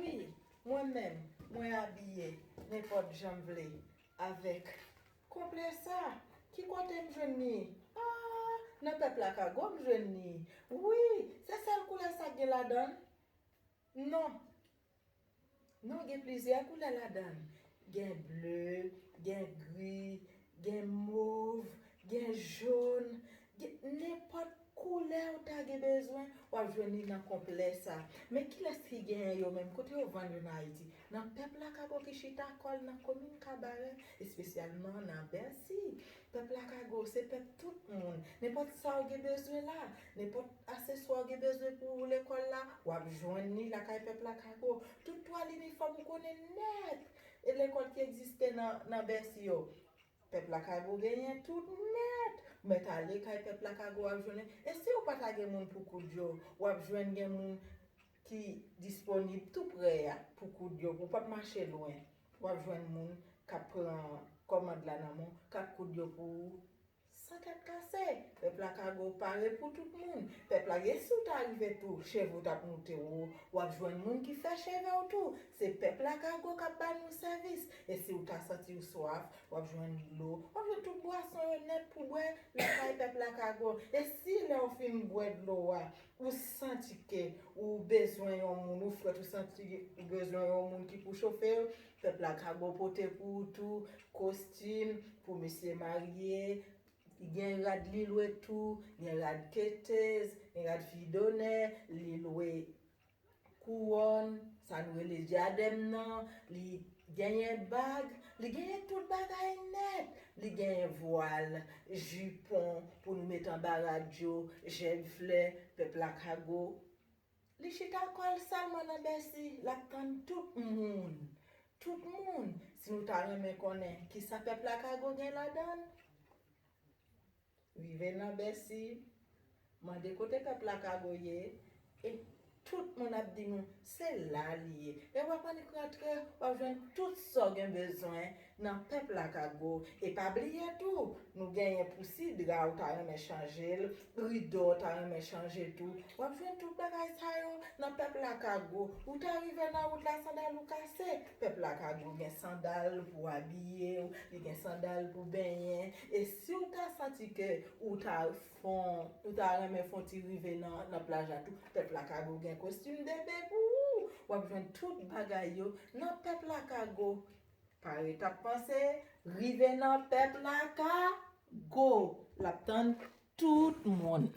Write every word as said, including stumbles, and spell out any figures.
Wi, mwen menm, mwen abiye nenpòt jan m vle avèk konplè sa. Ki kote m jwenn li? Ah, nan Pèp Lakago m jwenn li. Wi, se sèl koulè sa k gen ladan l? Non. Non, gen plizyè koulè ladan l. Gen ble, gen gri, gen mov, gen jòn, gen nenpòt koulè ou ta gen bezwen, w ap jwenn li nan konplè sa. Men kilès ki genyen yo menm? Kote yo vann yo nan Ayiti? Nan Pèp Lakago ki chita kò l nan komin Kabarè, espesyalman nan Bèsi. Pèp Lakago se pèp tout moun. Nenpòt sa w gen bezwen la, nenpòt aseswa w gen bezwen pou lekòl la, w ap jwenn li lakay Pèp Lakago. Tout twa linifòm ou konnen nèt e lekòl ki egziste nan, nan Bèsi yo. Pèp Lakago genyen tout nèt. Ou mèt ale kay Pèp Lakago, w ap jwenn. E si w pa ta gen moun pou koud yo, w ap jwenn gen moun ki disponib tou prè a pou koud yo, ou p ap mache lwen. W ap jwenn moun k ap pran kòmand la nan men w, k ap koud yo pou ou san tèt kase. Pèp Lakago pare pou tout moun. Pèp la, e si w ta rive tou, cheve w t ap moute wo, w ap jwenn moun ki fè cheve w tou. Se Pèp Lakago k ap ba nou sèvis. E si w ta santi w swaf, w ap jwenn dlo, w ap jwenn tout bwason yo nèt pou bwè lakay Pèp Lakago. E si lè w fin bwè dlo a, ou santi ke ou bezwen yon moun, ou frèt, ou santi ou bezwen yon moun ki pou chofe w, Pèp Lakago pote pou ou tou, kostim pou mesye marye, gen rad li lwe tou, gen rad ketez, gen rad fi donè, li lwe kouwòn, sa nou rele dyadèm nan, li genyen bag, li genyen tout bagay nèt. Li genyen vwal, jipon pou nou met anba rad yo, jèb flè, Pèp Lakago. Li chita kò l sèlman nan Bèsi, l ap tann tout moun. Tout moun, si nou ta renmen konnen kisa Pèp Lakago gen ladan l, rive nan Bèsi, mande kote Pèp Lakago ye, e tout moun ap di nou se la li ye. E w ap annik rantre, w ap jwenn tout sa w gen bezwen nan Pèp Lakago. E pa bliye tou, nou genyen pousi dra ou ta renmen chanje l, rido w ta renmen chanje tou. W ap jwenn tout bagay sa yo nan Pèp Lakago. Ou ta rive nan wout la, sandal ou kase. Pèp Lakago gen sandal pou abiye w, li gen sandal pou benyen. E si w ta santi ke ou ta fon, ou ta renmen fon ti rive nan, nan plaj la tou, Pèp Lakago gen kostim de ben pou ou. W ap jwenn tout bagay yo nan Pèp Lakago. Pa ret ap panse, rive nan Pèp Lakago. L ap tann tout moun.